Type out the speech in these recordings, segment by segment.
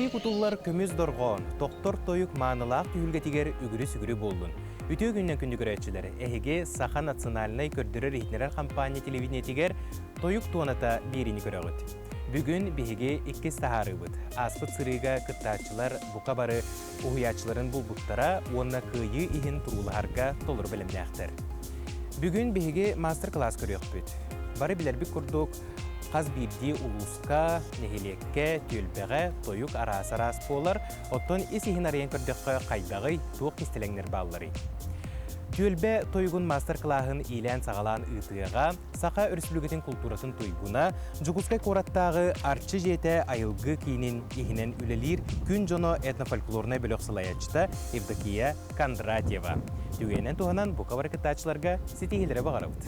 Күөртии кутуллар көмүс дорҕоон, тохтор тойук маанылаах түһүлгэтигэр үгүрү-сүгүрү буоллун. Үтүө күннэн күндү көрөөччүлэр, эһиги Саха национальнай көрдөрөр-иһитиннэрэр хампаанньа телевидениетигэр Тойук туоната биэриини көрөҕүт. Бүгүн биһиги иккис таһаарыыбыт. Ааспыт сырыыга кыттааччылар бука бары уһуйааччыларын булбуттара уонна кыайыы иһин туруулаһарга толору бэлэмнээхтэр. Бүгүн биһиги маастар-кылаас көрүөхпүт. Бары билэрбит курдук, хас биирдии улууска, нэһилиэккэ, түөлбэҕэ тойук араас-араас буолар, оттон ис-иһин арыйан көрдөххө хайдаҕый, туох кистэлэҥнэр баалларый? Түөлбэ тойугун маастар-кылааһын иилээн-саҕалаан ыытыаҕа Саха Өрөспүүбүлүкэтин култууратын туйгуна, Дьокуускай куораттааҕы Арчы дьиэтэ айылгы киинин иһинэн үлэлиир Күн дьоно этнофольклорнай бөлөх салайааччыта Евдокия Кондратьева. Түгэнинэн туһанан бука бары кыттааччыларга ситиһиилэри баҕарабыт.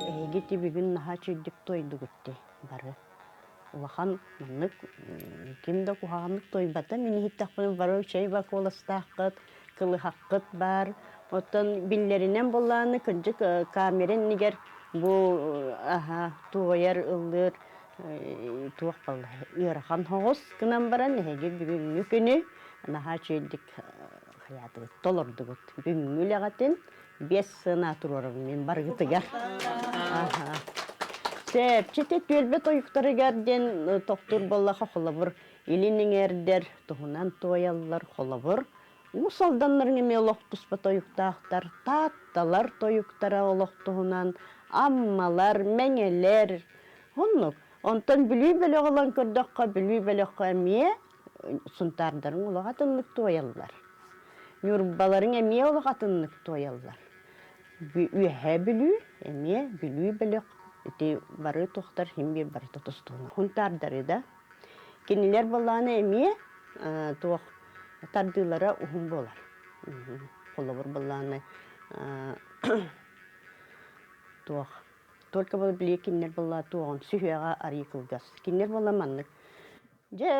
Эһиги ти бүгүн наһаа үчүгдүк туойдугут дии бары. Улахан маннык ким да куһаҕаннык туойбата. Мин иһиттэхпинэ бары чэй бакуоластааххыт, кылыһаххыт баар. Оттон биллэринэн буоллаҕына кырдьык камера иннигэр бу аһа туойар, ыллыыр туох буолла ыарахан соҕус гынан баран эһиги бүгүҥҥү күнү наһаа үчүгэйдик хайаатыгыт толордугут. Бүгүҥҥү үлэҕитин 5 сыана туруорабын мин барыгытыгар. Сөп, түөлбэ тойуктарыгар диэн тохтуур буоллаха холобур илин иҥэрдэр туһунан туойаллар холобур Уус Алданнарыҥ эмиэ олох туспа тойуктаахтар, Таатталар тойуктара олох туһунан, Аммалар, Мэҥэлэр. Оннук. Онтон Бүлүү бөлөҕү ылан көрдөххө, Бүлүү бөлөххө эмиэ Сунтаардарыҥ олох атыннык туойаллар. Ньурбаларыҥ эмиэ олох атыннык туойаллар. Үөһээ Бүлүү эмиэ Бүлүү бөлөх ити бары туохтар син биир барыта тустуһунан. Хунтаардары да кинилэр буоллаҕына эмиэ туох тардыылара уһун буолар. Холобур буоллаҕына туох только була били кинилэр буолла туоҕун сүһүөҕэ арыый кылгас. Кинилэр буолла маннык дьэ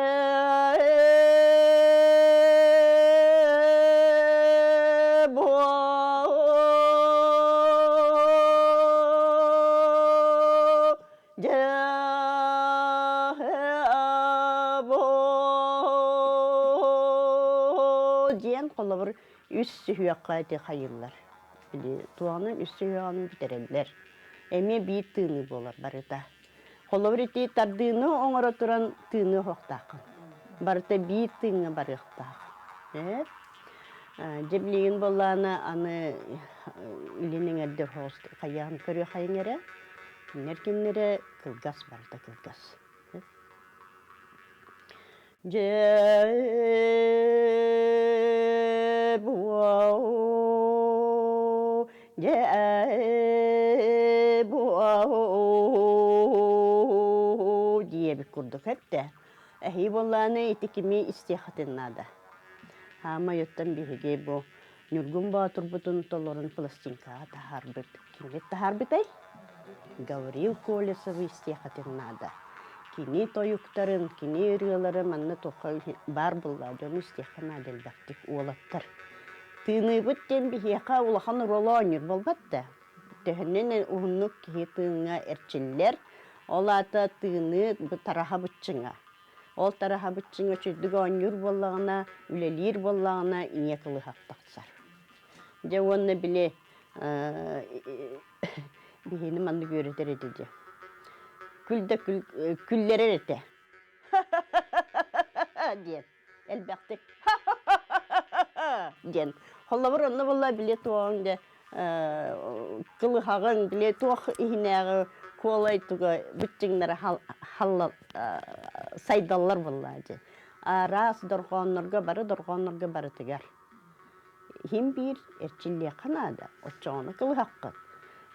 диэн холобур үс сүһүөххэ ити хайыыллар. Били туоҕунан үс сүһүөҕүнэн бүтэрэллэр. Эмиэ биир тыыныы буолар барыта. Холобур ити тардыыны оҥоро туран тыыныы оһохтооххун. Барыта биир тыыҥҥа барыахтаах. Ээ дьэ билигин буоллаҕына аны илин эҥэрдэр соҕус хайаан көрүөххэйиҥ эрэ Кинилэр кинилэрэ кылгас барыта кылгас. Дьэ дьэ диэбит курдук эттэ. Эһии буоллааны ити кими истиэххитин наада. Хаамай оттон биһиги бу Ньургун Боотурбутун толорон пластинкаҕа таһаарбыт. Кими таһаарбытай? Гаврил Колесовы истиэххитин наада. Кини тойуктарын, кини ырыалары манна туохха баар буолла дьону истиэххэ наада элбэхтик уолаттар. Тыыныыбыт диэн биһиэхэ улахан оруолу оонньуур буолбат да. Төһөнөн уһуннук киһи тыыҥҥа эрчиллэр, ол аата тыыныы тараһа быччыҥа. Ол тараһа быччыҥ үчүгдүк оонньуур буоллаҕына, үлэлиир буоллаҕына, ийэ кылыһах тахсар. Дьэ уонна били биһини маннык үөрэтэр этэ дьэ. Күл да күл күллэрэр этэ. диэн элбэхтик диэн. Холобур онно буолла били туоҕуҥ дьэ кылыһаҕын били туох иһинээҕи куолай туга быччыҥнара халла сайдаллар буоллаа дьэ. Араас дорҕооннорго бары дорҕооннорго барытыгар. Иһин биир эрчиллиэххэ наада, оччоҕуна кылыһаххын.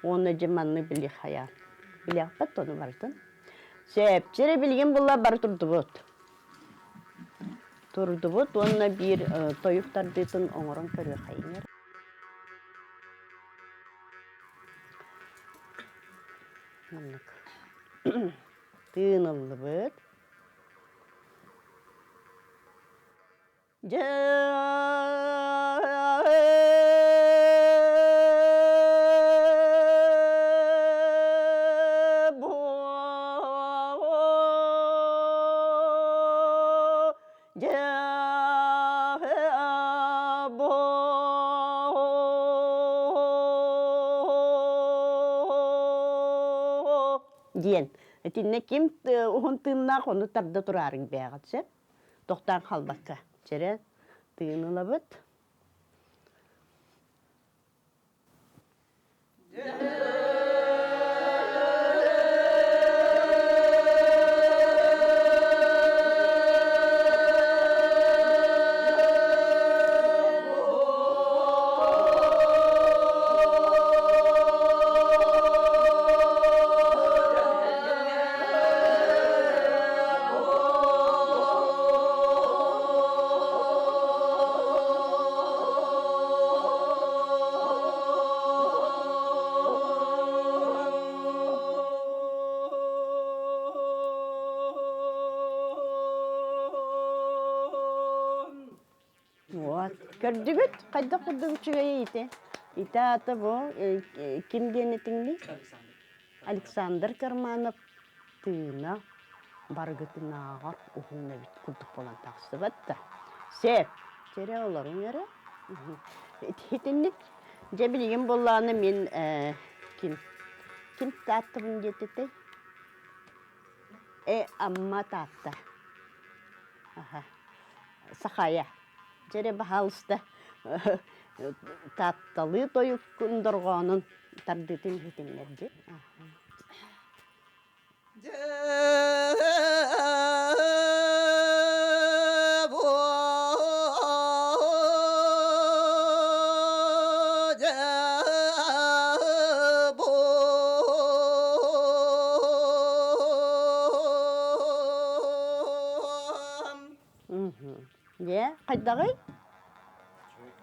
Уонна дьэ маннык били хайаан билиэхпэт ону барытын. Сөп, билигин буолла бары турдубут. Турдубут уонна биир тойук тардыытын оҥорон көрүөххэйиҥ эрэ. Маннык. Тыын ыллыбыт. Дьэ Дьэ бу диэн. Итиннэ ким уһун тыыннаах ону тарда тураарыҥ бээҕит сөп. Тохтоон хаалбакка. Чэрэ тыын ылабыт. Вот. Көрдүгүт? Хайдах курдук үчүгэй ити? Ити аата бу ким диэн этиҥний? Александр Карманов тыына барыгытынааҕар уһун эбит курдук буолан тахсыбат да. Сөп. Чэрэ олоруҥ эрэ. Итинник дьэ билигин буоллаҕына мин ким ким тааттабын диэтэтэй? Э Амма Таатта. Аха. Сахая. Дьэ эрэ баһаалыста таатталыы тойуккун дорҕоонун тардыытын иһитиннэрди. Дьэ, хайдаҕый?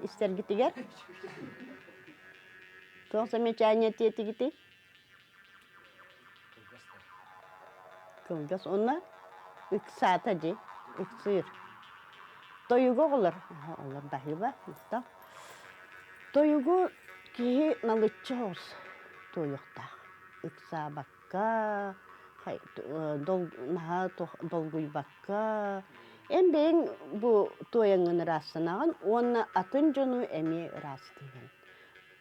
Истэргитигэр? Туох замечание этиэтигитий? Кылгас уонна ыксаата дии, ыксыыр. Тойугу оҕолор, олор баһыыба, Тойугу киһи налыччы соҕус туойуохтаах. Ыксаабакка, наһаа долгуйбакка, эн бэйэҥ бу туойаҥҥын ыраастанаҕын уонна атын дьону эмиэ ыраастыыгын.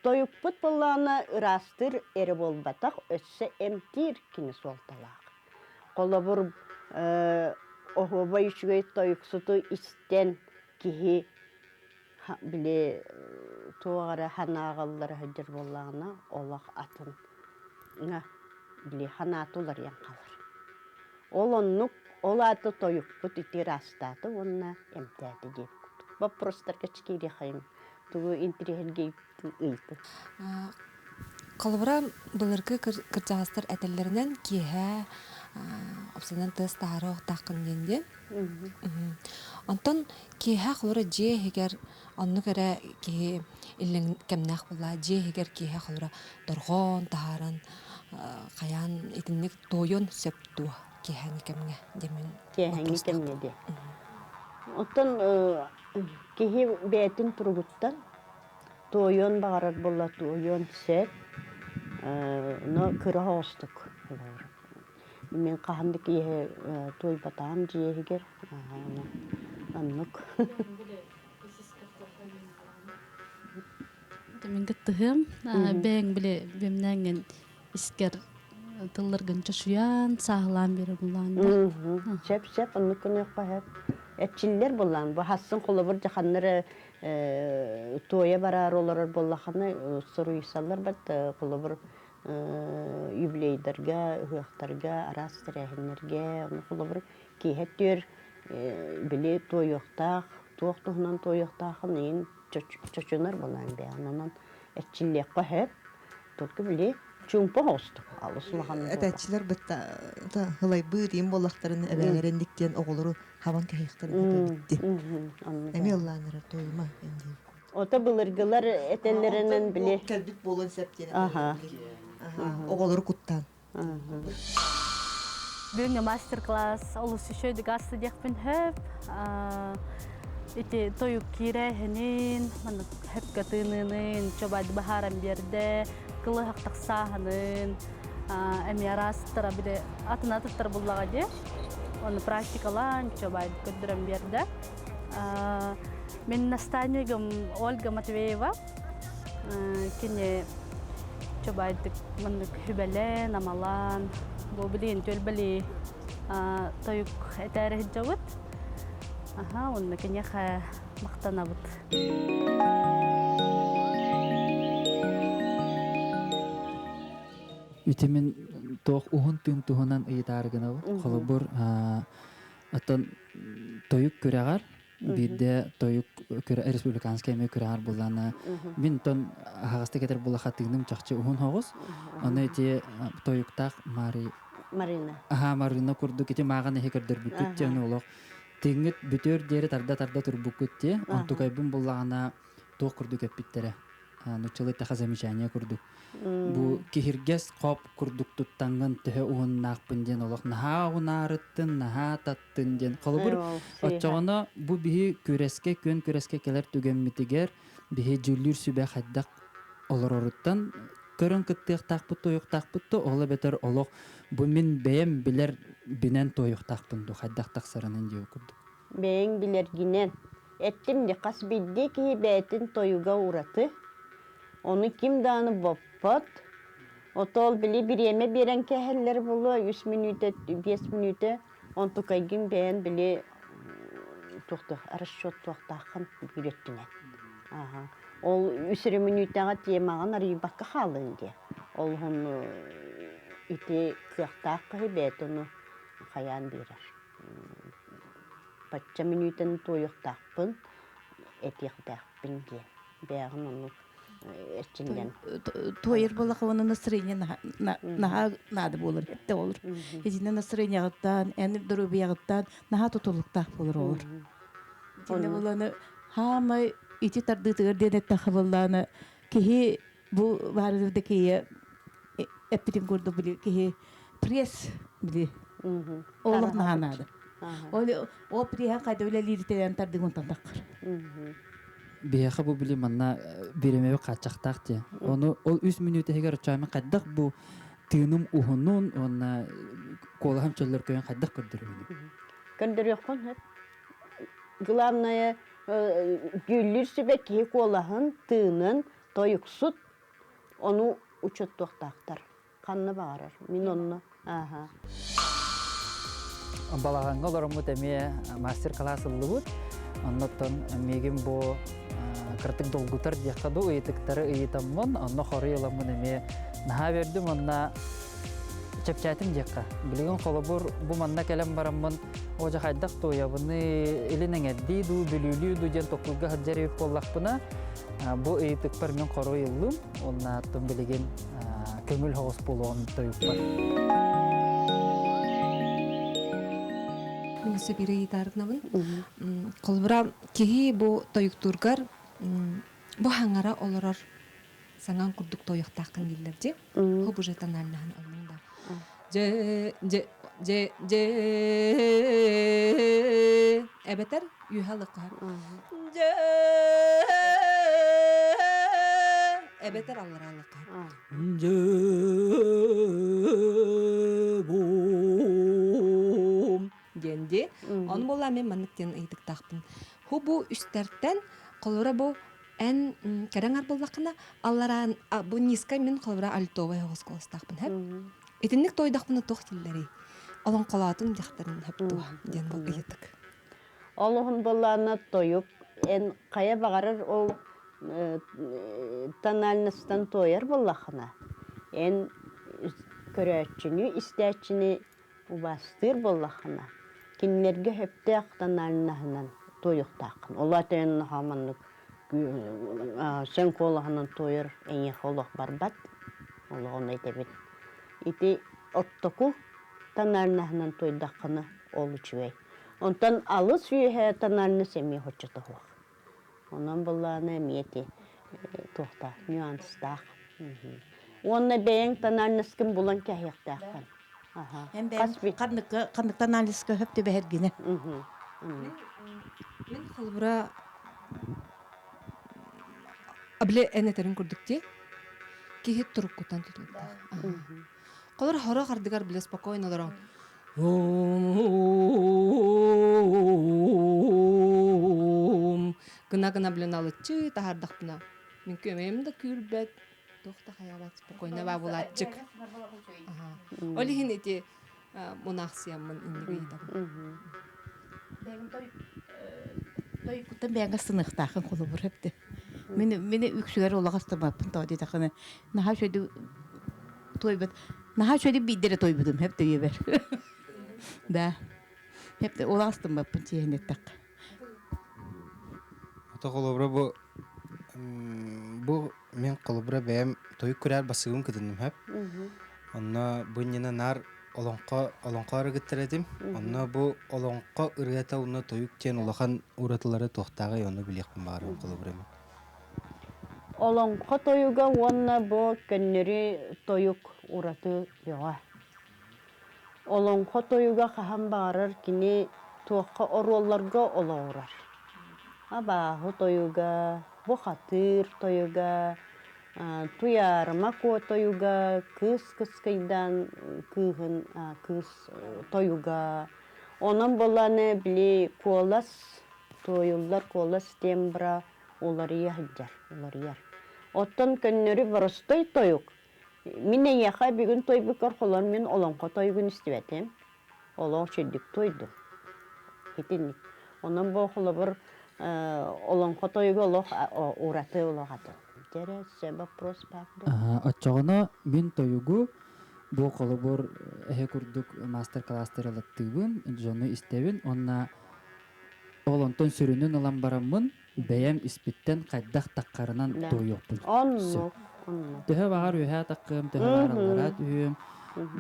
Тойукпут буоллаҕына ыраастыыр эрэ буолбатах, өссө эмтиир кини суолталаах. Холобур, оһуобай үчүгэй тойуксуту истэн киһи били туох эрэ санааҕаллара сылдьар буоллаҕына, олох атын били санаата уларыйан хаалар. Ол оннук, ол аата тойукпут ити ыраастаата уонна эмтээтэ диэбит курдук. Вопростарга киириэхэйим тугу интириэһиргиэйбитин ыйытын. Холобура, былыргы кырдьаҕастар этэллэринэн киэһэ обсанан тыас таһаара охтааххын диэн диэн. Онтон киэһэ холобура дьиэ иһигэр оннук эрэ киһи иллэҥ кэмнээх буолла дьиэ иһигэр киэһэ холобура дорҕоон таһааран хайаан итинник туойуон сөп дуо киэһээҥҥи кэмҥэ диэммин Киэһээҥҥи кэмҥэ диэ. Оттон Киһи бэйэтин туругуттан туойуон баҕарар буолла туойуон сөп, но кыра соҕустук олорор. Мин хаһан да киэһэ туойбатаҕым дьиэ иһигэр, оннук. Мин кыттыһыам. Бэйэҥ били бэмнээҥҥин искэр тылларгын чочуйан, сааһылаан биэрэр буллаан да. Сөп, сөп, оннук гыныахха сөп. Эрчиллэр буллаан, бу хассын холобур дьаханнары туойа бараар олорор буоллаххына суруйсаллар бат холобур юбилейдарга, ыһыахтарга, араас тэрээһиннэргэ, ону холобур киэһэ түөр били туойуохтаах, туох туһунан туойуохтаахын иин чочунар булаан бэйэҕин онон эрчиллиэххэ сөп. Только били чуумпу оҕустук алыс улахан Этээччилэр бытта ылайбыт им буоллахтарын эбээлэрин диэн оҕолору хабан кэһиэхтэрин эбитти. Эми ыллааннара туойума диир. Ото былыргылар этэллэринэн били кэлбит буолуон сөп диэн оҕолору куттаан. Бүгүҥҥү мастер-класс олус үчүгэй гаста диэхпин сөп. Ити тойук киирээһинин, маннык хөпкө тыыныынын, чобайды баһааран биэрдэ, кылыһах тахсааһынын, эмиэ араастара били атын атыттар буллаҕа дии. Оны практикалаан чобай көрдөрөн биэрдэ. Мин наставнигым Ольга Матвеева. Кини чобайдык маннык хүбэлэн, амалаан, бу билигин түөлбэли тойук этээри сылдьабыт. Аха, онно киниэхэ махтанабыт. Ити мин туох уһун тыын туһунан ыйытаары гынабын. Холобур, оттон тойук күрэҕэр биирдэ тойук республиканскай эмиэ күрэҕэр буллаана мин тон аһаҕастык этэр буоллахха тыыным чахчы уһун соҕус. Ону ити тойуктаах Мари Марина. Аһаа Марина курдук ити мааҕын иһи көрдөрбүккүт диэн олох тыыҥҥыт бүтүөр диэри тарда-тарда турбуккут дии. Онтукайбын буллаҕына туох курдук эппиттэрэ. Нуччалыы таха замечание курдук. Бу киһиргэс хоп курдук туттаҥҥын төһө уһуннаахпын диэн олох наһаа уһунаарыттын, наһаа таттын диэн. Холобур, оччоҕуна бу биһи күрэскэ, күөн күрэскэ кэлэр түгэммитигэр биһи дьүүллүүр сүбэ хайдах олороруттан көрөн кыттыахтаахпыт, туойуохтаахпыт да, ол эбэтэр олох бу мин бэйэм билэр бинэн туойуохтаахпын дуу, хайдах тахсарынан диэбит курдук. Бэйэҥ билэргинэн. Эттим де хас биирдии киһи бэйэтин тойуга ураты. Ону ким даҕаны боппот. Отол били бириэмэ биэрэн кэһэллэр буолуо, үс мүнүүтэ, биэс мүнүүтэ. Онтукайгын бэйэн били туохтуох расчет туохтааххын биир өттүнэн. Аха. Ол үс эрэ мүнүүтэҕэ темаҕын арыйбакка хаалыаҥ диэ. Ол иһин ити кыахтаах киһи бэйэтэ ону хайаан биэрэр. Бачча мүнүүтэни туойуохтаахпын, этиэхтээхпин диэн. Бэйэҕин ону эрчиллэн. Туойар буоллахха уонна настроение наһаа наада буолар, эттэ болор. Итиннэ настроениеҕыттан, эн доруобуйаҕыттан наһаа тутулуктаах буолар олор. Итиннэ буоланы хаамай ити тардыытыгар диэн эттэххэ буоллаана киһи бу баарыгырда киһи эппитин курдук били киһи пресс били олох наһаа наада. Ол ол преһа хайда үлэлииритинэн тардыгын таххар. Биһиэхэ бу били манна бириэмэбит хааччахтаах диye. Ону ол үс мүнүүтэ иһигэр оччоҕо хайдах бу тыыным уһунун уонна куолаһым чөллөркөйүн хайдах көрдөрөбүнүй? Көрдөрүөххүн сөп. Главное, дьүүллүүр сүбэ киһи куолаһын, тыынын, тойуксут ону учуоттуохтаахтар. Ханна баҕарар. Мин онно. Ааха. Балаҕаҥҥа олороммут эмиэ мастер-класс ыллыбыт. Оннуттан миигин бу кыратык долгутар диэххэ дуу ыйытыктары ыйытаммын, онно хоруй ыламмын эмиэ наһаа үөрдүм уонна чэпчээтим диэххэ. Билигин холобур бу манна кэлэн бараммын оо дьэ хайдах туойабыный, илин эҥэрдии дуу, бүлүүлүү дуу диэн токкуйга сылдьар эбит буоллахпына, бу ыйытыкпар мин хоруй ыллым уонна оттон билигин көҥүл соҕус буолуоҕун тойукпар. Мин өссө биир ыйытааргынабын. Холобура, киһи бу тойуктуургар бу хаҥара олорор саҥаҥ курдук тойуохтааххын дииллэр дии. Хобуже тональнаһын ыллыҥ да. Дьэ, дьэ, дьэ, дьэ, эбэтэр үөһэ ылыахха Дьэ, эбэтэр аллараа ылыахха Дьэ, диэн дии. Ону буолла мен маннык диэн ыйытыктаахпын. Ху бу үстэртэн холобура бу эн кэрэҥ арбыллаххына аллараан бу низкай мин холобура альтовай оҕус куоластаахпын хэп. Итинник тойдахпына туох дииллэрий? Олоҥхолоотуҥ дьахтарын хэп туо диэн бу ыйытык. Ол уһун буоллаҕына тойук эн хайа баҕарар ол тональностан туойар буоллаххына эн көрөөччүнү, истээччини убаастыыр буоллаххына, кинилэргэ сөптөөх тональноһынан туойуохтааххын. Ол аата эн наһаа маннык сөҥ куолаһынан туойар эйиэхэ олох барбат. Олоҕун этэбин. Ити оттоку тональноһынан туойдаххына ол үчүгэй. Онтон алыс үөһэ тональность эмиэ соччото суох. Онон былаана эмиэ ити туохтаах, нюанстаах. Уонна бэйэҥ тональноскын булан кэһиэхтээххин. Эн бэйэҥ ханнык тональноска сөп түбэһэргинэ. Мин холобура били эн этэрин курдук дии киһи туруккутан тутулуктаах. Холор хорох ардыгар биле спокойно олорон. Гына-гына блин алыччы таһаардахпына мин күөмэйим да күүрбэт, туох да хайаабат, спокойно баа булааччык. Ол иһин ити мунаахсыйаммын инник ыйытабын. Тойуккуттан бэйэҥ астыныахтааххын холобур эпти. Мин мин үксүгэр олох астыммаппын тоҕо диэтэххинэ наһаа үчүгэйдик туойбут наһаа үчүгэйдик биирдэ эрэ туойбутум хэп төйүөбэр. Да. Хэп олох астыммаппын чиэһин эттэххэ. Ото холобура бу бу мин холобура бэйэм тойук күрээр басыгым кытынным хэп. Онно бу иннинэ наар олоҥхо олоҥхо арыгыттар этим. Онно бу олоҥхо ырыата уонна тойук диэн улахан уратылары туохтааҕый ону билиэхпин баҕарабын холобура мин. Олоҥхо тойуга уонна бу көннөрү тойук ураты бөҕө. Олоҥхо тойуга хаһан баҕарар кини туохха оруолларга олоҕурар. Абааһы тойуга, бухатыыр тойуга, Туйаарыма Куо тойуга, Кыыс Кыскыйдаан кыыһын кыыс тойуга. Онон буоллааны били куолас туойуллар куолас тембра уларыйа сылдьар, уларыйар. Оттон көннөрү боростой тойук. Мин эйиэхэ бүгүн тойбуккар холор мин олоҥхо тойугун истибэтим. Олох үчүгдүк туойдум. Итинник. Онон бу холобур олоҥхо тойуга олох ураты олох атын. Дьэрэ, вопрос баар дуо? Оччоҕуна мин тойугу бу холобур эһэ курдук маастар-кылаастары ылаттыыбын, дьону истэбин уонна ол онтон сүрүнүн ылан бараммын бэйэм испиттэн хайдах таххарынан туойуохпун Оннук, оннук. Төһө баҕар үөһээ таххыам, төһө баҕар аллараа түһүөм,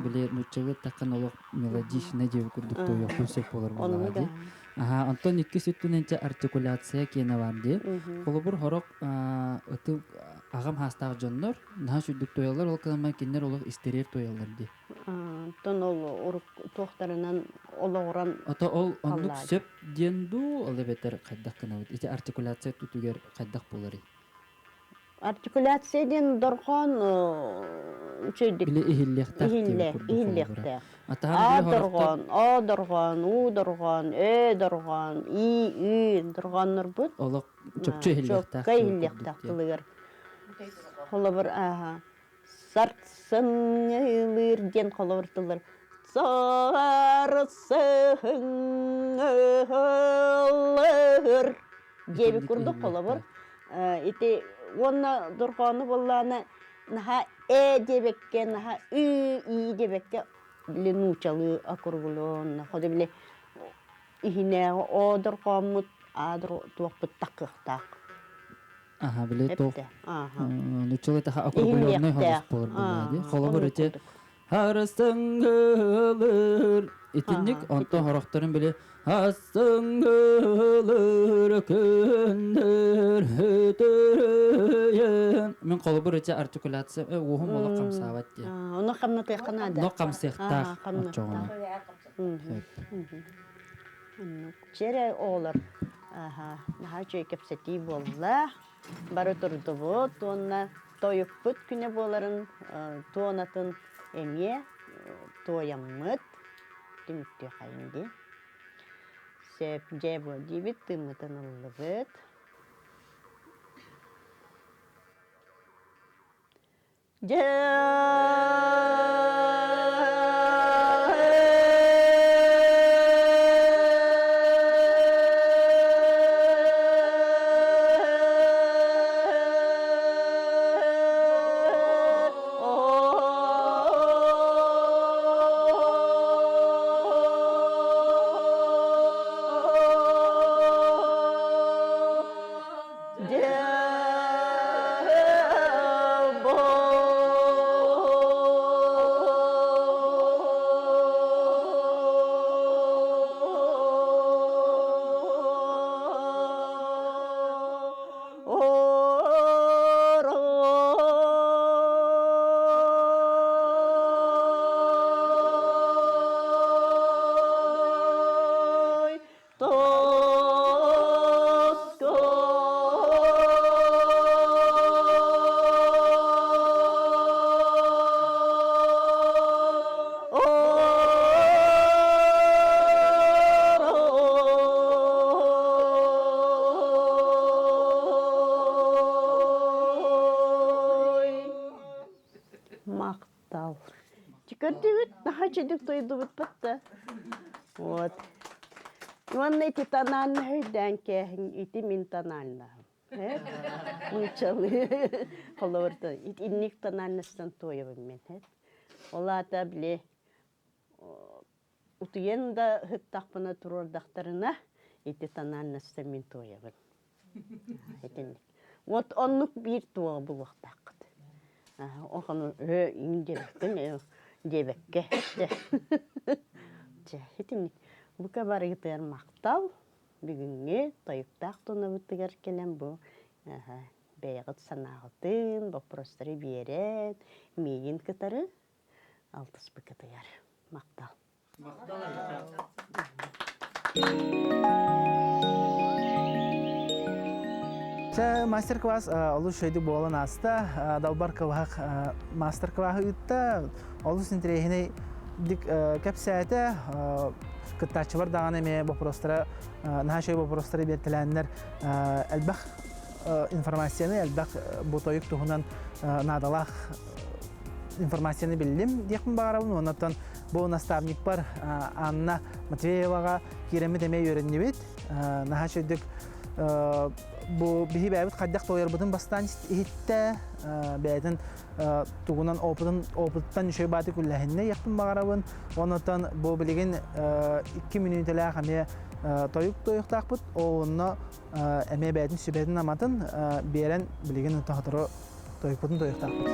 били нууччалыы таххан олох мелодичный диэбит курдук туойуохпун сөп буолар буоллаҕа дии. Аха, онтон иккис өттүнэн чэ артикуляция киэнэ бар дии. Холобур, хорох ыты аҕам хаастаах дьоннор наһаа сүрдүк туойаллар, ол кылама кинилэр олох истэриэр туойаллар дии. Оттон ол урук туохтарынан олоҕуран Ото ол оннук сөп диэн дуу, ол эбэтэр хайдах гынабыт? Ити артикуляция түтүгэр хайдах буоларый? Артикуляция диэн дорҕоон үчүгэйдик Били иһиллиэхтээх иһиллэ, иһиллиэхтээх. А дорҕоон, О дорҕоон, У дорҕоон, Ө дорҕоон, И, Ү дорҕооннорбут Олох чопчу иһиллиэхтээх. Чопчу иһиллиэхтээх тылыгар. Холобур, ааха Сарсыҥҥылыыр диэн холобур тыллар Сарсыҥҥылыыр диэбит курдук холобур ити уонна дорҕоону буоллаҕына наһаа ээ диэбэккэ наһаа ыы ии диэбэккэ били нуучалыы округлённо хоту били иһинээҕи оо дорҕооммут аа туохпут такыахтаах Аха, били туох нуччалыы таха округленный холос буолар буоллаҕа дии. Холобур ити харсыҥгылыр итинник онтон хорохторун били хасыҥгылыр күннэр өтөрөйөн мин холобур ити артикуляция уоһум олох хамсаабат диye. Ону хамнатыахха наада. Но хамсыахтаах оччоҕуна. Чэрэ оҕолор наһаа үчүгэй кэпсэтии буолла. Бары турдубут уонна тойукпут күнэ буоларын туонатын эмиэ туойаммыт түмүктүөххэйин дии. Сөп дьэ буо диибит тыыммытын ыллыбыт. Дьэ Көрдүгүт, наһаа үчүгдүк туойдубут да. Вот. Уонна ити тональна өйдөөн кээһин, ити мин тональнаһым. Нууччалыы холобурта инник тональностан туойабын мин. Ол аата били утуйан да ыһыктахпына туруордахтарына ити тональностан мин туойабын. Итинник. Вот оннук биир туоҕа булуохтааххыт. Охону өө иҥ диэбэккин диэбэккэ. Чэ, итинник. Бука барыгытыгар махтал. Бүгүҥҥү тойуктаах тонобутугар кэлэн бу бэйэҕит санааҕытын, боппуруостары биэрэн, миигин кытары алтыспыккытыгар махтал. Чэ, мастер-класс олус үчүгэйдик буолан ааста. Далбар кылаһах мастер-классы ыытта. Олус интэриэһинэй кэпсээтэ. Кыттааччылар даҕаны эмиэ боппуруостара, наһаа үчүгэй боппуруостары биэртэлээннэр элбэх информацияны, элбэх бу тойук туһунан наадалаах информацияны биллим диэхпин баҕарабын. Оннуттан бу наставникпар Анна Матвееваҕа киирэммит эмиэ үөрэннибит. Наһаа үчүгдүк бу биһи бэйэбит хайдах туойарбытын бастаан иһиттэ, бэйэтин тугунан опытын опыттан үчүгэй бааты күллэһиннэ диэхпин баҕарабын. Оннуттан бу билигин 2 мүнүүтэлээх эмиэ тойук туойуохтаахпыт. Онно эмиэ бэйэтин сүбэтин-аматын биэрэн билигин тоһотору тойукпутун тойуктаахпыт.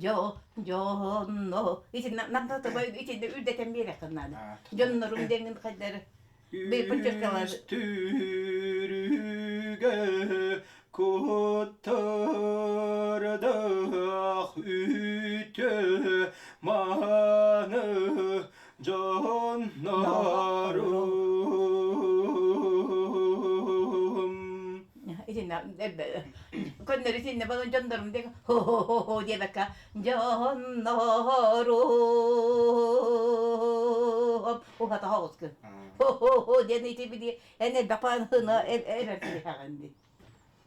Дьо, дьонно. Ити намта тобой ити үрдэтен биэрэххин наада. Дьоннорум диэҥин хайдары. Быйпын Үстүрүгэ куттардах үтө маны дьоннорум. Итиннэ көннөрү итиннэ балан дьоннорум диэн хо-хо-хо диэбэккэ дьоннорум ухата хоҕускун хо-хо-хо диэн ити били эн элбэх паанына эбэр киһиэҕин дии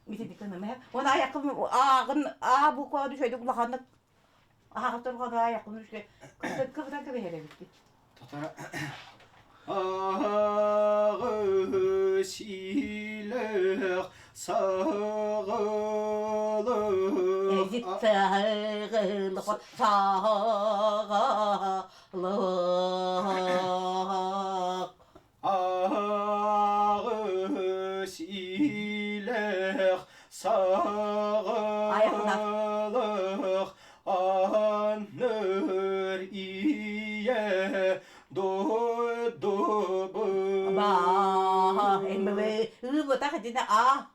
ити кынымэ уон айаккым ааҕын аа буква үчүгэйдик улаханнык ааҕа турҕана айаккым үчүгэй кыбытан кэбиһэр эбиппит Татара Аҕыс илэх саҕалых Саҕалых саҕалых Аҕыс илэх саҕалых анныр ийэ дойдубут. Ыыбытах итинэ а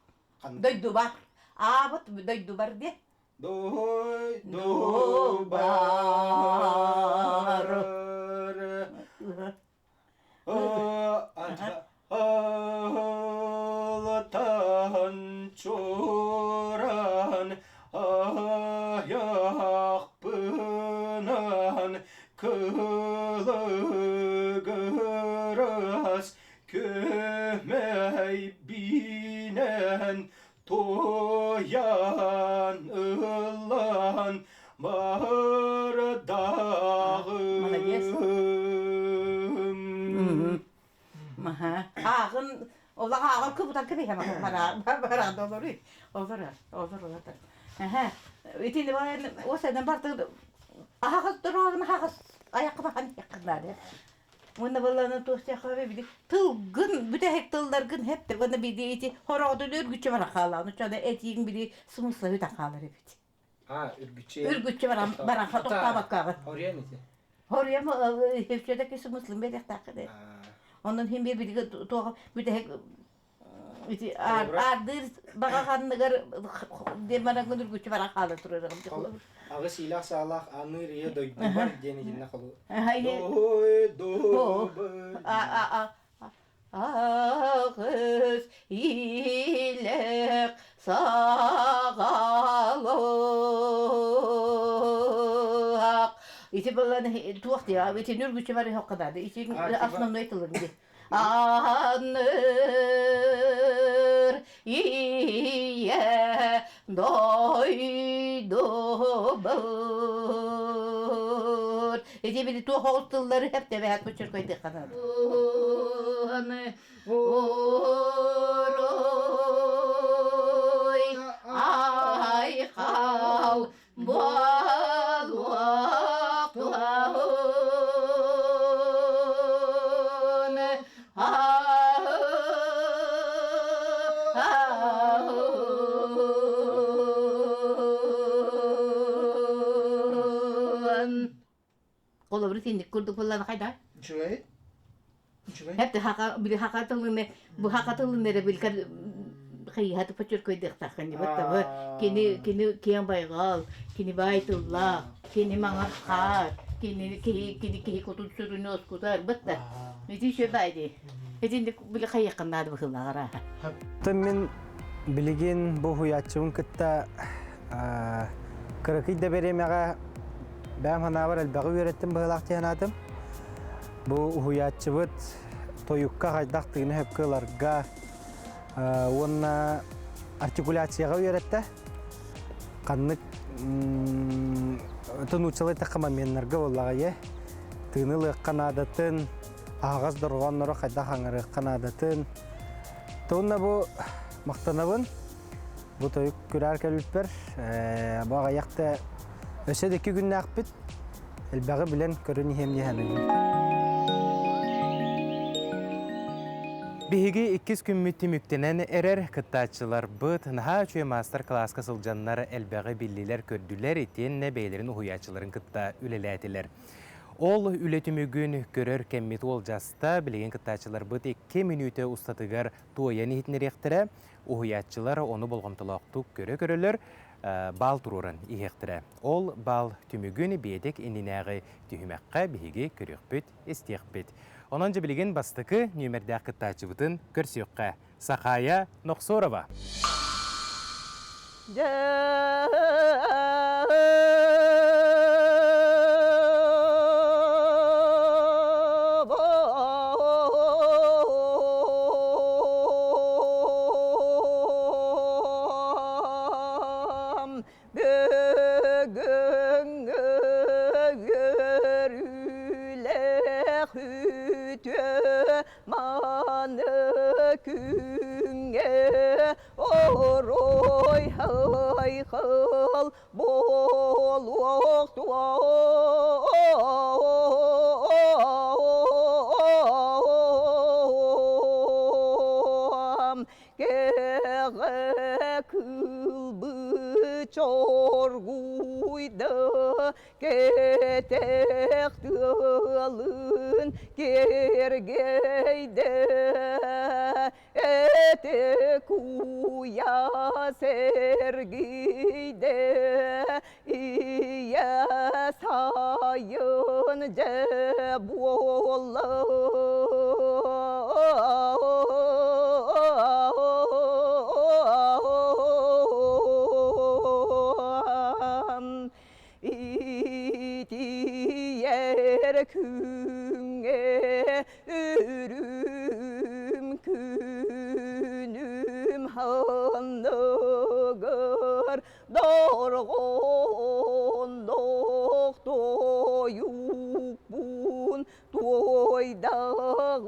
дойдубар аабыт дойдубар диэ Дойдубар. Алтан чуран аяқпынан кылыгырас көмей бинен тоян ылан бардағым. Маха. Ааҕын олох ааҕын кыбытан кэбиһэ бараада олору. Олор олор олор. Аха. Итини баран осанан барты аһаҕас дороогун аһаҕас айакка бахан яккыннаады. Уонна былланы туостуохха били тылгын бүтэһик тылларгын хепте уонна били ити хороҕотун үргүччү баран хаалаан учуона этииҥ били смысла бүтэн хаалар эбит. А, үргүччү. Үргүччү баран баран тохтообоккоҕын. Хоруйан ити. Хоруйам хепчөдөки смыслын бериэхтааххын. Онон хин бир билиги туох бүтэһик Ити аардыыр баҕа ханныгар диэн бараҥҥын үргүччү баран хаала турарым. Аҕыс иилээх саалаах аныыр ийэ дойдубар диэн итиннэ холу. Аҕыс иилээх саҕалаах Ити балан туох диэ ити үргүччү бар хоккадаады ити основной тылын ди Аныр Ийэ дойдубут. Ити били туох оҕус тыллары хэптэ бэһэт буччуркайдыахха наада. Уруй айхал буолуох туһун Холобур итинник курдук буоллаҕына хайда? Үчүгэй. Үчүгэй. Хэп хака били хака тылыны бу хака тылын эрэ билкер хайыһа почеркойдыахтааххын дибит табы кини кини киэҥ байҕал кини баай тыллаах кини маҥар хаар кини киһи кини киһи кутун сүрүнү оскутар бытта ити үчүгэй баай дии итинник били хайыаххын наада быһыылааҕар Оттон мин билигин бу уһуйааччыбын кытта кыракый да бириэмэҕэ бэйэм санаабар элбэҕи үөрэттим быһыылаах дии санаатым. Бу уһуйааччыбыт тойукка хайдах тыыны сөпкө ыларга уонна артикуляцияҕа үөрэттэ. Ханнык нууччалыы эттэххэ моменнарга буоллаҕа ийэ. Тыыны ылыахха наадатын, аһаҕас дорҕооннору хайдах аҥарыахха наадатын. Уонна бу махтанабын. Бу тойук күрээр кэлбиппэр бу аҕыйах да өссө да икки күннээхпит элбэҕи билэн көрөн иһиэм дии саныыбын. Биһиги иккис күммүт түмүктэнэн эрэр кыттааччыларбыт наһаа үчүгэй маастар-кылааска сылдьаннар элбэҕи биллилэр-көрдүлэр итиэннэ бэйэлэрин уһуйааччыларын кытта үлэлээтилэр. Ол үлэ түмүгүн көрөр кэммит уолдьаста, билигин кыттааччыларбыт 2 мүнүүтэ устатыгар туойан иһитиннэриэхтэрэ, уһуйааччылар ону болҕомтолоохтук көрө-көрөлөр, баал туруоран иһиэхтэрэ. Ол баал түмүгүн биэтэк иннинээҕи түһүмэххэ биһиги көрүөхпүт, истиэхпит. Онон дьэ билигин бастакы нүөмэрдээх кыттааччыбытын көрсүөххэ. Сахая Нохсорова. Бүгүҥҥү үөрүүлээх үтүө маны күҥҥэ Орой айхал буолуох туом кэҕэ кылбы чоргуйда кэтэх тыалын киэргэйдэ Эти куйа сэргийде, ийэ сайын дьэ буолла. Итийэр күҥҥэ үрүм күнүм ханныгар дорҕоонноох тойукпун туойдаҕым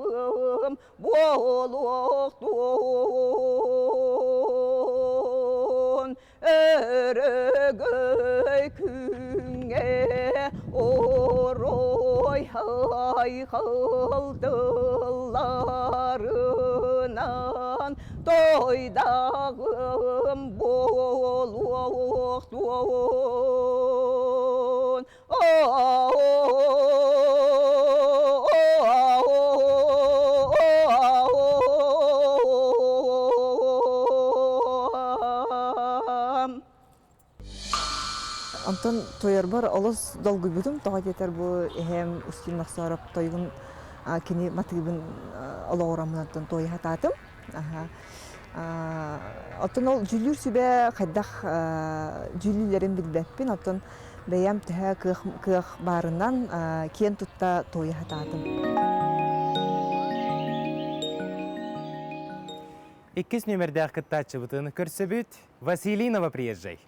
буолуохтун Өрөгөй күҥҥэ орой айхал тылларынан тойдаҕым буолуохтун. Онтон туойарбар олус долгуйбутум. Тоҕо диэтэр бу эһээм Устин Нохсоороп тойугун кини матыыбын олоҕураммынаттан туойа сатаатым. Оттон ол дьүүллүүр сүбэ хайдах дьүүллүүллэрин билбэппин. Оттон бэйэм төһө кыах, кыах баарынан киэн тутта туойа сатаатым. Иккис нүөмэрдээх кыттааччыбытын көрсөбүт Василий Новоприезжай.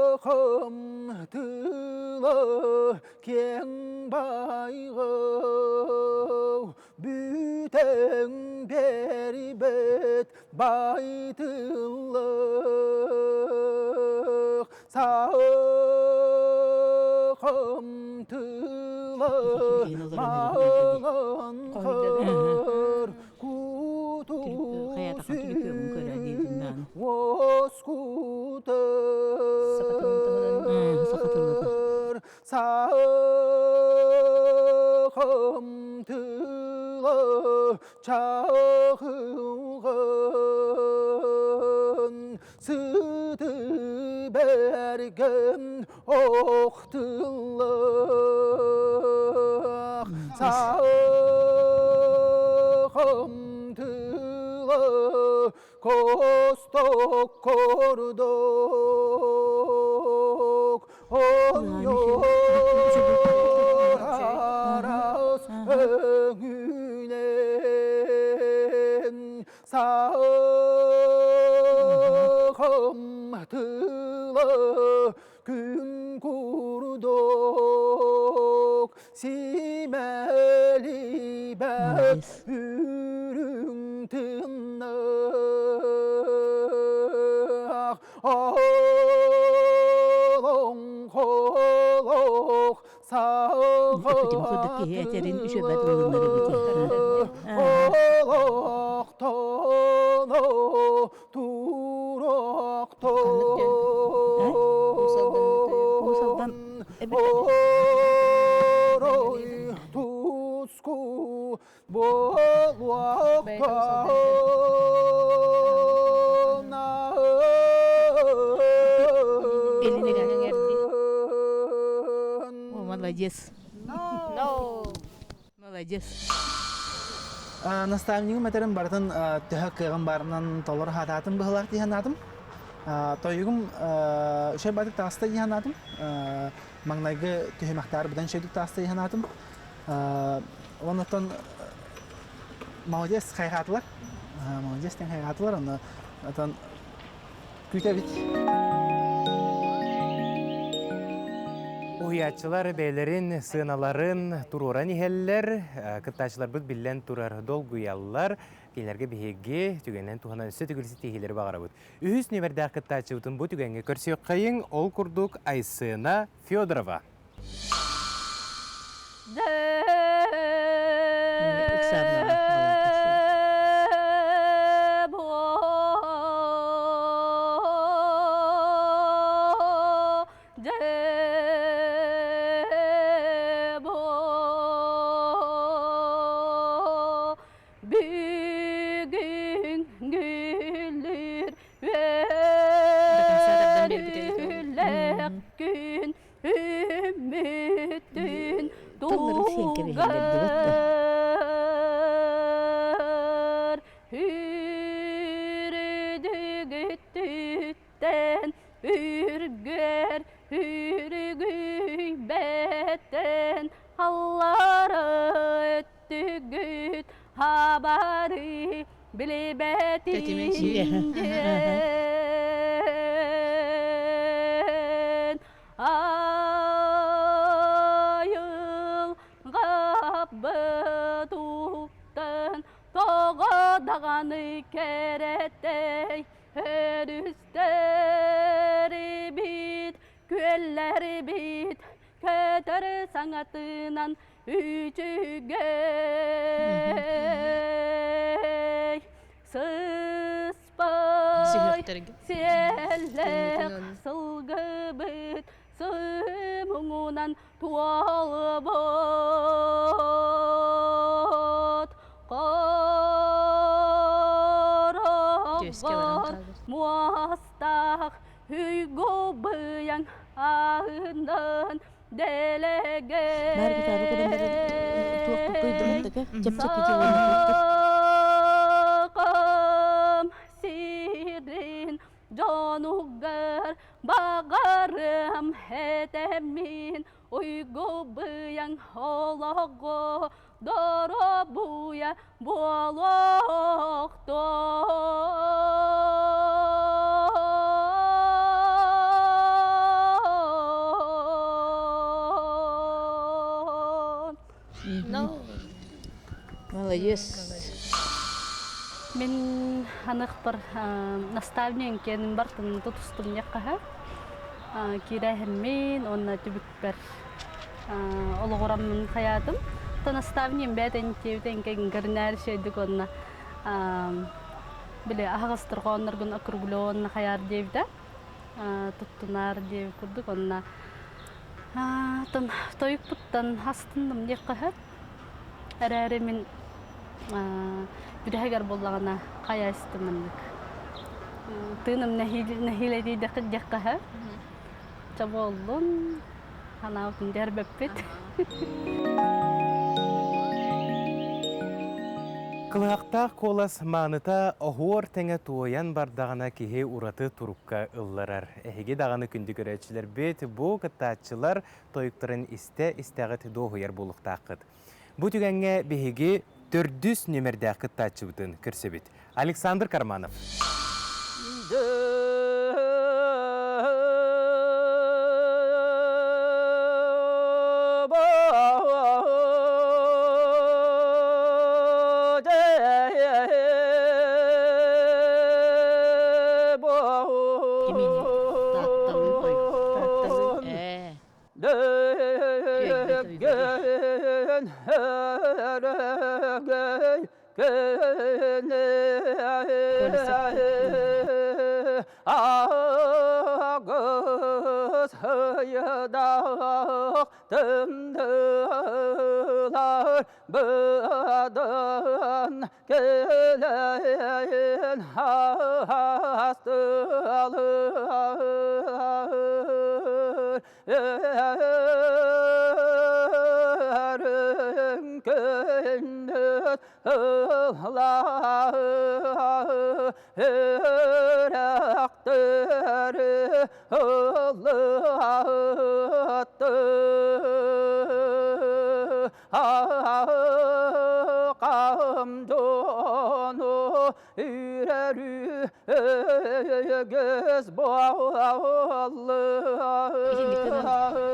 Сахам тыла киэҥ байҕал бүтэн биэрбэт бай тыллах Сахам тыла маҥан хыр Уоскутар сахам тыла чахылган сыты бэргэн охтыллах сахам тыла косток курдук онньор араас өҥүнэн сахам тыла күн курдук симэлийбэт үрүҥ тыыннаах олоҥхолоох Курдук киһи этэрин үчүгэйбэт ылынар эбит. Олохтоно туруохтон орой туску буолуохтон О, молодец. Молодец. Наставнигым этэрин барытын төһө кыаҕым баарынан толору хатаатым быһылаах дии санаатым. Тойугум үчүгэй баатык таҕыста дии санаатым. Маҥнайгы түһүмэхтээр быдан үчүгэйдик таҕыста дии санаатым. Оннуттан молодец хайҕаатылар. Молодец диэн хайҕаатылар. Онно отон күүтэбит. Уһуйааччылар бэйэлэрин сыаналарын туруоран иһэллэр, кыттааччыларбыт биллэн турар долгуйаллар. Кинилэргэ биһиги түгэнинэн туһанан өссө төгүл ситиһиилэри баҕарабыт. Үһүс нүөмэрдээх кыттааччыбытын бу түгэҥҥэ көрсүөххэйиҥ, ол курдук Айсена Федорова. Бүгүн гүлүр үөрүүлээх күн үмүтүн тугар үрдүгүттүттэн үргэр үргүйбэттэн аллара өттүгүт хабары билибэтин диэн айылҕабыт уктан тоҕо даҕаны кэрэтэй өрүстэрбит күөллэрбит көтөр саҥатынан үчүгэй сыспай сиэллээх сылгыбыт сымуҥунан туолбут хороҕор муостаах үйгу быйаҥ аһынан. Баар гитара көрөн баран туох көйдөмөттөкө чэпчэки Сахам сирин дьонугар баҕарым этэммин уйгу быйаҥ олоҕу доробуйа буолуохтун. No. Молодец. Мин аныхпар наставник киэнин бартын тутустум диэххэ киирээһиммин уонна түбүкпэр олоҕураммын хайаатым. То наставнием бэйэтин тиэбитин көрүнээр шөйдүк уонна били аһаҕас торҕоонноргун округлённо хайаар диэбитэ туттунаар диэбит курдук онно тойукпуттан астынным диэххэ сөп. Эрээри мин бүтэһигэр буоллаҕына хайа истим маннык тыыным нэһиилэ диэххэ сөп. Ча буоллун Ханаабытын дьэрбэппит. Кылыһахтаах куолас мааныта оһуор тэҥэ туойан бардаҕына киһи ураты турукка ылларар. Эһиги даҕаны күндү көрөөччүлэрбит, бу кыттааччылар тойуктарын истэ-истэҕит дуоһуйар буолуохтааххыт. Бу түгэҥҥэ биһиги төрдүс нүөмэрдээх кыттааччыбытын көрсөбүт. Александр Карманов. Кэлэн Үүрэр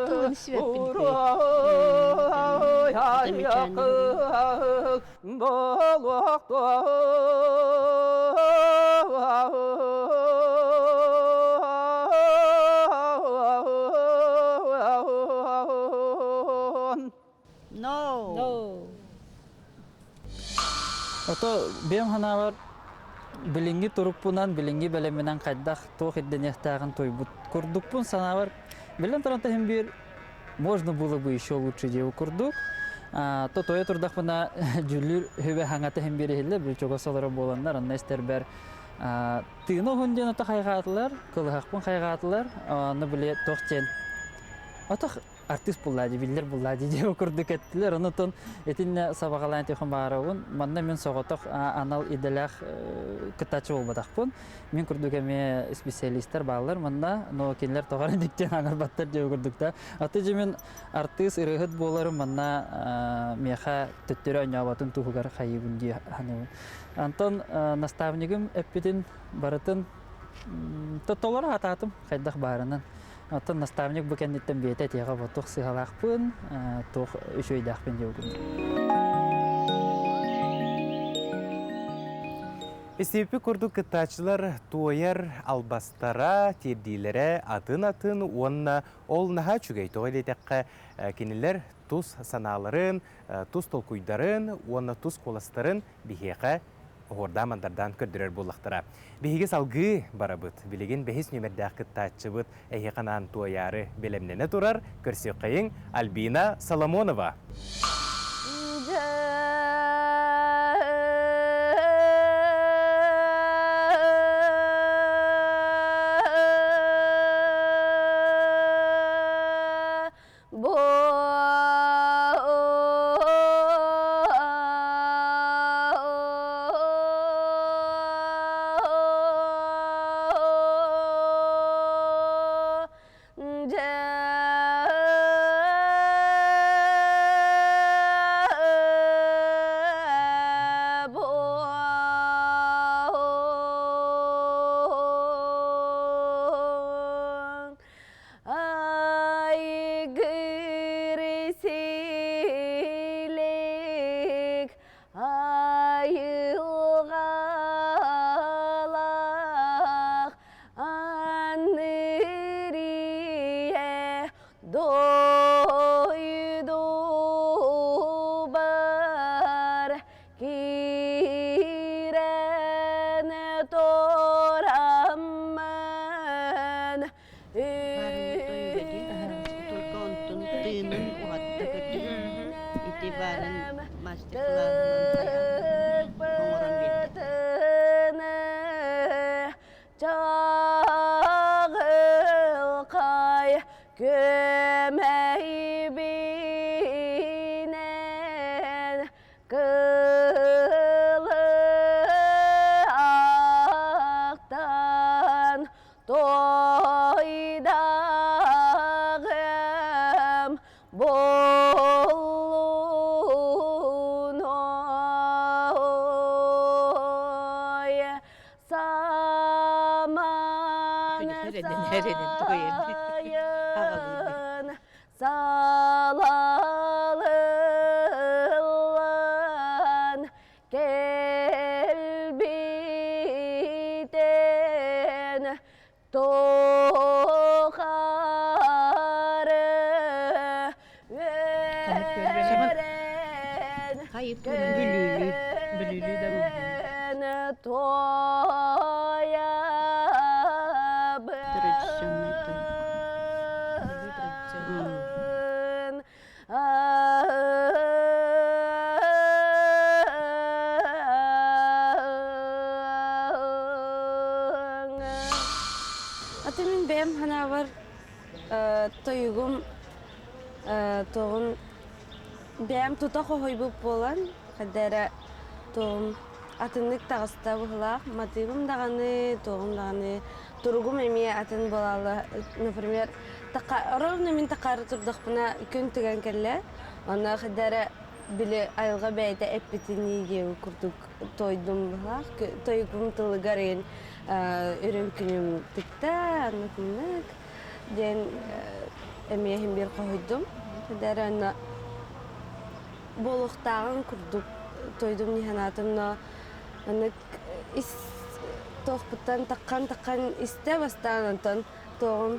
Тылын сүөппүн No. No. Ото бэйэм санаабар билиҥҥи турукпунан, билиҥҥи бэлэминэн хайдах туох ирдэниэхтээҕин туйбут курдукпун санаабар билэн туран иһин биир можно было бы еще лучше диэбит курдук. То тойо турдахпына дьүллүүр хүбэ хаҥата иһин биир иһиллэр, бил чугас олоро буоланнар, онно истэрбэр тыына уһун диэн ото хайҕаатылар, кылыһахпын хайҕаатылар, аны били туох диэн Отох артыыс буллаа дии, биллэр буллаа дии диэн курдук эттилэр. Онутун итиннэ сабаҕалаан тихон баарабын. Манна мин соҕотох анал идэлээх кыттааччы буолбатахпын. Мин курдук эмиэ специалистар бааллар манна, но кинилэр тоҕо эрэ диктен аҥарбаттар диэн курдук да. Аты же мин артыыс ырыаһыт буоларым манна миэхэ төттөрү оонньооботун туһугар хайыыбын дии саныыбын. Антон наставнигым эппитин барытын толоро сатаатым хайдах баарынан. Оттон наставник бу кэнниттэн бэйэтэ этиэҕэ бу туох сыыһалаахпын, туох үчүгэйдээхпин диэбитин. Истибиппит курдук кыттааччылар туойар албастара, тиэрдиилэрэ атын-атын уонна ол наһаа үчүгэй. Тоҕо диэтэххэ, кинилэр тус санааларын, тус толкуйдарын уонна тус куоластарын биһиэхэ оһуордаан-мандардаан көрдөрөр буоллахтара. Биһиги салгыы барабыт. Билигин бэһис нүөмэрдээх кыттааччыбыт эһиэхэ анаан туойаары бэлэмнэнэ турар. Көрсүөххэйиҥ Альбина Соломонова. Бу Айгыр силик айылҕалаах анырие дойдубар киирэн тураммын Только онтун тыынын уһатта көрдүгүт. Ити баарын мастер-класынан хайаан оҥорон биэрдэ. Чаҕылхай күөмэйбинэн кылыахтан Тойдағым боллун ой саман сайын салалылан кэлбитин тухары үөрэн Бүлүүлүү Традиционный тойук. тоойабын. Аты мин бэйэм ханаабар тойугум туоҕун бэйэм тута хоһуйбут буолан хайда эрэ туоҕум атыннык таҕыста быһыылаах матыыбым даҕаны туоҕум даҕаны туругум эмиэ атын буолаалы например ровно мин такаары турдахпына күн тыган кэллэ онно хайда эрэ били айылҕа бэйэтэ эппитинии диэбит курдук тойдум быһыылаах тойугум тылыгар иһин үрүҥ күнүм тыкта аннык диэн эмиэ иһин биир хоһуйдум хайда эрэ онно буолуохтааҕын курдук тойдум дии санаатым но маннык ис туохпуттан таххан-таххан истэ бастаан онтон туоҕум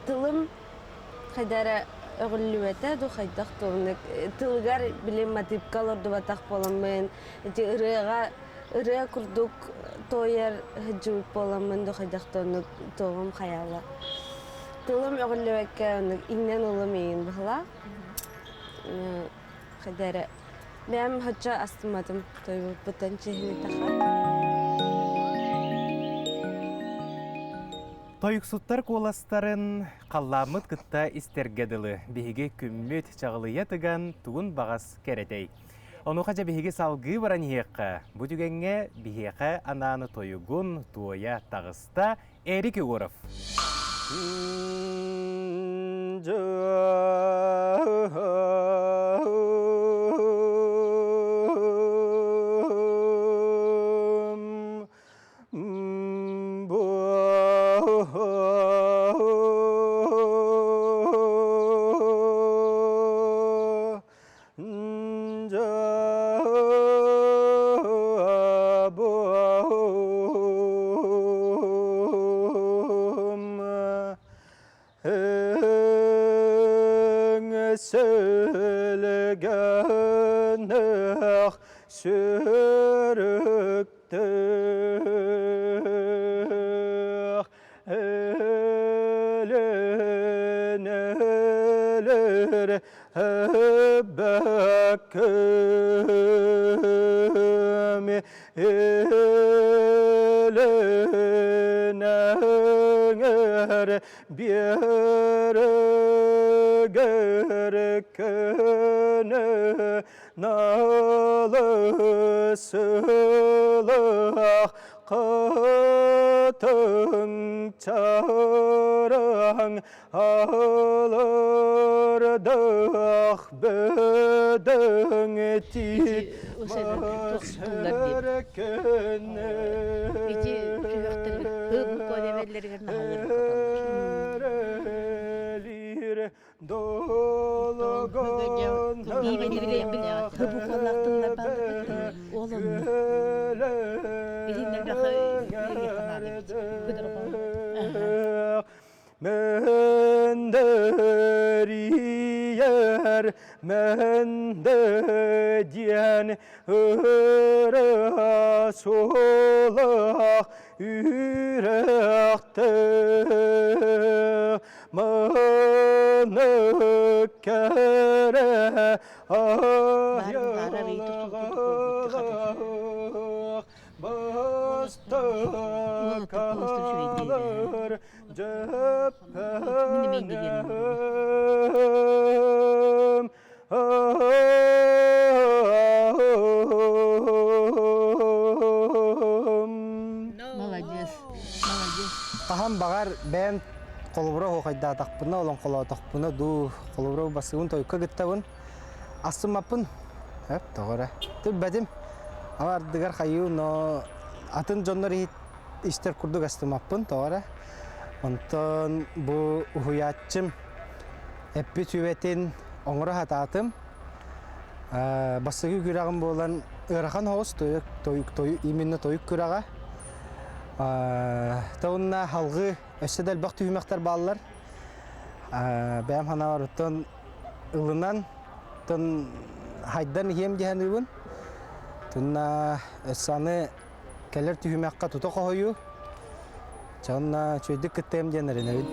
тылым хайда эрэ өҕүллүбэтэ дуу хайдах туомнук тылыгар били матыыпка олордубатах буоламмын ити ырыаҕа ырыа курдук туойар сылдьыбыт буоламмын дуу хайдах туоннук туоҕум хайаала тылым өҕүллүбэккэ оннук иҥнэн ылым иин быһылаах хайда эрэ бэйэм соччо астымматым тойбуппуттан чиһинитаха Тойуксуттар куоластарын халлааммыт кытта истэргэ дылы биһиги күммүт чаҕылыйа тыган тугун баҕас кэрэтэй. Онуоха дьэ биһиги салгыы баран иһиэххэ. Бу түгэҥҥэ биһиэхэ анааны тойугун туойа таҕыста Эрик Егоров. Сөлгөнөх сүрүктөх өлөн өлөр өбөккөм өлөн өңөр биэрэгэр көнө налысылах кытыйа. Хатыҥ чараҥ алырдах бөдөҥ тиит Ити сүһүөхтэр хы бэллэригэр наһаа Мөндөрүйэр мөндө диэн ырыа сулах үрэхтэ Маны кэрэ айылаах бастакалар дьэппэҥэм. Молодец, молодец. Хаһан баҕар бэйэм холобура оһуохайдаатахпына, олоҥхолоотохпуна дуу, холобура басыыбын тойукка кыттабын. Астыммаппын. Эп, тоҕо эрэ. Билбэтим. Ама ардыгар хайыы, но атын дьоннор истэр курдук астыммаппын, тоҕо эрэ. Онтон бу уһуйааччым эппит сүбэтин оҥоро сатаатым. Бастакы күрэҕим буолан ыарахан соҕус тойук, тойук, тойук, именно тойук күрэҕэ. Та уонна халгыы өссө да элбэх түһүмэхтэр бааллар. Бэйэм санаабар оттон ылынан, оттон хайдан иһиэм дии саныыбын. Тунна өссө аны кэлэр түһүмэххэ тута хоһуйуу. Чэ онно үчүгэйдик кыттыам диэн эрэнэбин.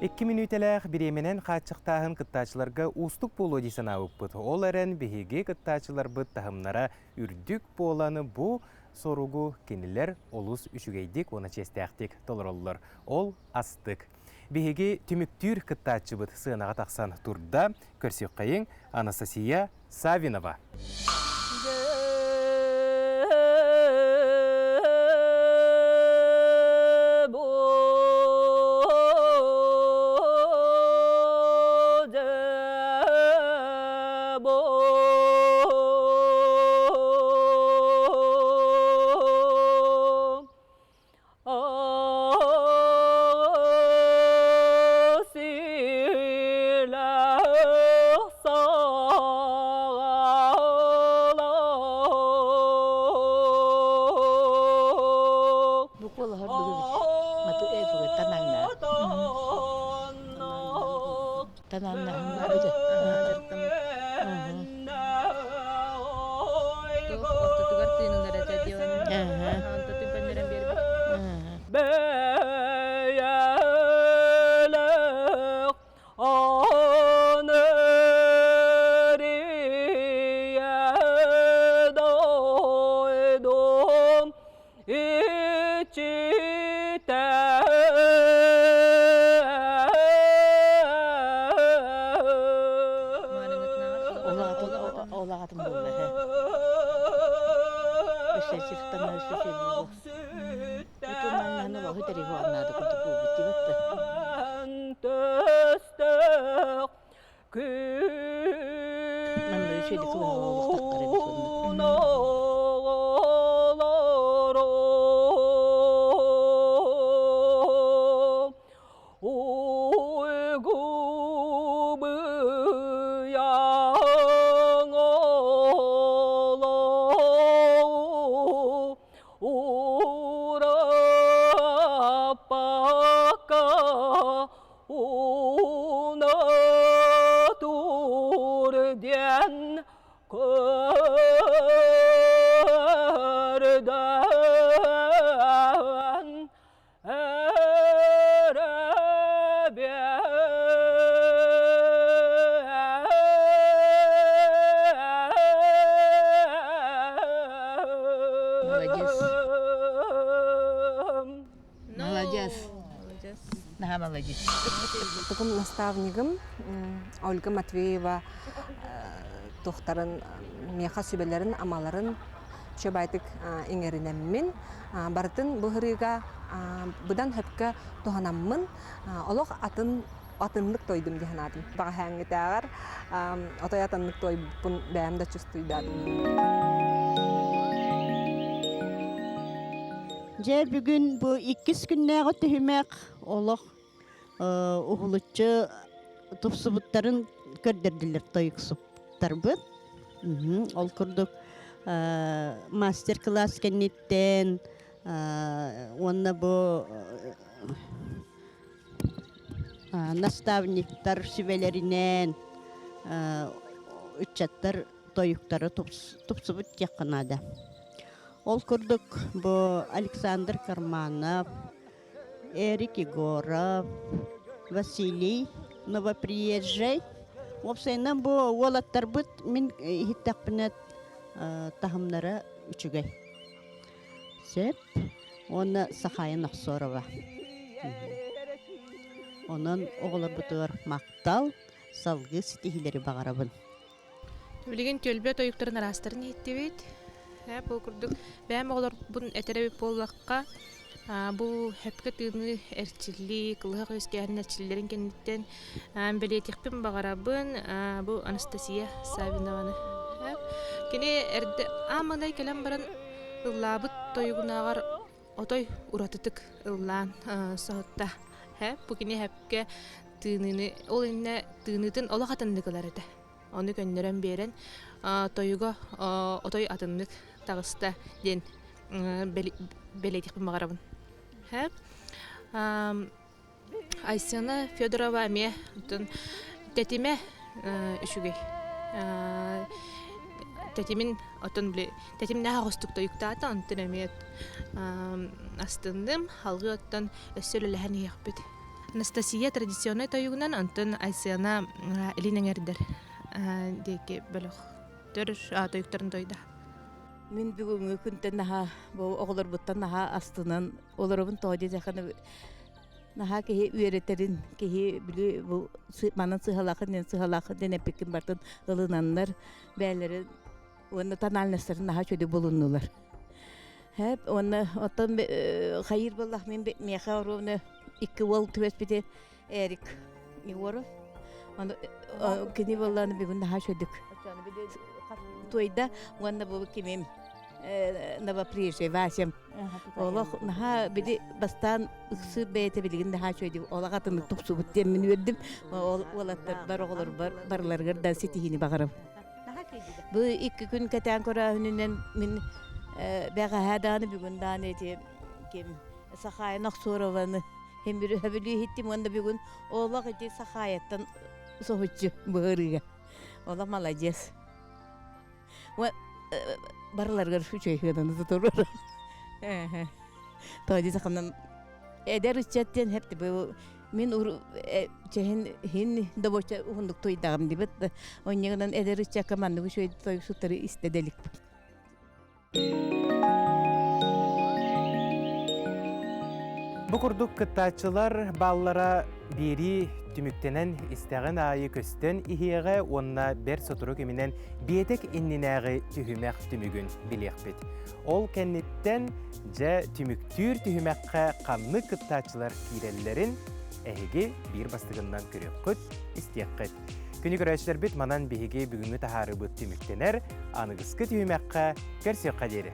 Икки мүнүүтэлээх бириэмэнэн хааччахтааһын кыттааччыларга уустук буолуо дии санаабыппыт. Ол эрэн биһиги кыттааччыларбыт таһымнара үрдүк буолан бу соругу кинилэр олус үчүгэйдик уонна чиэстээхтик толороллор. Ол астык. Биһиги түмүктүүр кыттааччыбыт сыанаҕа тахсан турда. Көрсүөххэйиҥ Анастасия Савинова. Молодец. Наһаа молодец. Тугум наставнигым Ольга Матвеева туохтарын миэхэ сүбэлэрин, амаларын. Үчүгэй баайтык иҥэринэммин, барытын бу һырыыга быдан хөпкө туһанаммын, олох атын атыннык тойдум дии санаатым. Баҕаһээҥҥитээҕэр отой атыннык тойбуппун бэйэм да чувствуйдаатым. Дьэ бүгүн бу иккис күннээҕи түһүмэх олох уһулуччу тупсубуттарын көрдөрдүлэр тойуксуттарбыт. Ол курдук мастер-класс кэнниттэн уонна бу наставниктар сүбэлэринэн ыччаттар тойуктара тупсубут диэххэ наада. Ол курдук бу Александр Карманов, Эрик Егоров, Василий Новоприезжай. Уопсайынан бу уолаттарбыт мин иһиттэхпинэ таһымнара үчүгэй. Сөп. Уонна Сахая Нохсорова. Онон оҕолорбутугар махтал, салгыы ситиһиилэри баҕарабын. Билигин түөлбэ тойуктарын араастарын иһиттибит. Бу курдук бэйэм оҕолорбун этэр эбит буоллахха, бу хөпкө тыыныы эрчиллии, кылыһах үөскээһин эрчиллэрин кэнниттэн бэлиэтиэхпин баҕарабын бу Анастасия Савинованы. Кини эрдэ аан маҥнай кэлэн баран ыллаабыт тойугунааҕар отой уратытык ыллаан соһутта. Бу кини хэпкэ тыыныыны ол иннэ тыыныытын олох атыннык ылар этэ. Ону көннөрөн биэрэн тойуга отой атыннык таҕыста диэн бэлиэтиэхпин баҕарабын. Айсена Федорова эмиэ тэтимэ үчүгэй. Тэтимин оттон били тэтимнээх оҕустук тойуктаата, онтон эмиэ астынным, халгыы оттон өссө үлэлэһэн иһиэхпит. Анастасия традиционнай тойугунан, онтон Айсена илин эҥэрдэр диэки бөлөх төр тойуктарын тойда. Мин бүгүҥҥү күнтэн наһаа бу оҕолорбуттан наһаа астынан олоробун тоҕо диэтэххинэ наһаа киһи үөрэтэрин киһи били бу манан сыһалаахын диэн сыһалаахын диэн эппиккин бартын ылынаннар бээлэрин уонна тональностарын наһаа үчүгэй булуннулар. Хэп уонна оттон хайыр буоллах мин миэхэ оруобуна икки уол түбэспити Эрик Егоров. Аны кини буоллааны бүгүн наһаа үчүгэй туойда уонна бу кимим новоприезжий Васям Олох наһаа били бастаан ыксыыр бэйэтэ билигин наһаа үчүгэй олох атыннык тупсубут диэн мин үөрдүм. Ол уолаттарбар, оҕолорбор барыларыгар да ситиһиини баҕарабын. Бу икки күн кэтээн көрөөһүнүнэн мин бэҕэһээ даҕаны бүгүн даҕаны ити ким Сахаайа Нохсорованы хембүрү иһиттим уонна бүгүн олох ити Сахаайаттан соһуччу быһырыыга. Олох маладьыас. Барыларыгар үчүгэй сыананы тутурар. Тоҕо саханан эдэр ыччат диэн хэпти бу мин чэһин хин добоча уһундук туйдаҕым дибит онньугунан эдэр ыччакка маннык үчүгэй тойуксуттары истэ деликпит. Бу курдук кыттааччылар баллара биэрии түмүктэнэн истэҕин аайы көстөн иһиэҕэ уонна бэрт сотору кэминэн биэтэк иннинээҕи түһүмэх түмүгүн билиэхпит. Ол кэнниттэн дьэ түмүктүүр түһүмэххэ ханнык кыттааччылар киирэллэрин эһиги биир бастыгынан көрүөххүт, истиэххит. Күнү көрөөччүлэрбит манан биһиги бүгүҥҥү таһаарыыбыт түмүктэнэр, аныгыскы түһүмэххэ көрсүөххэ диэри.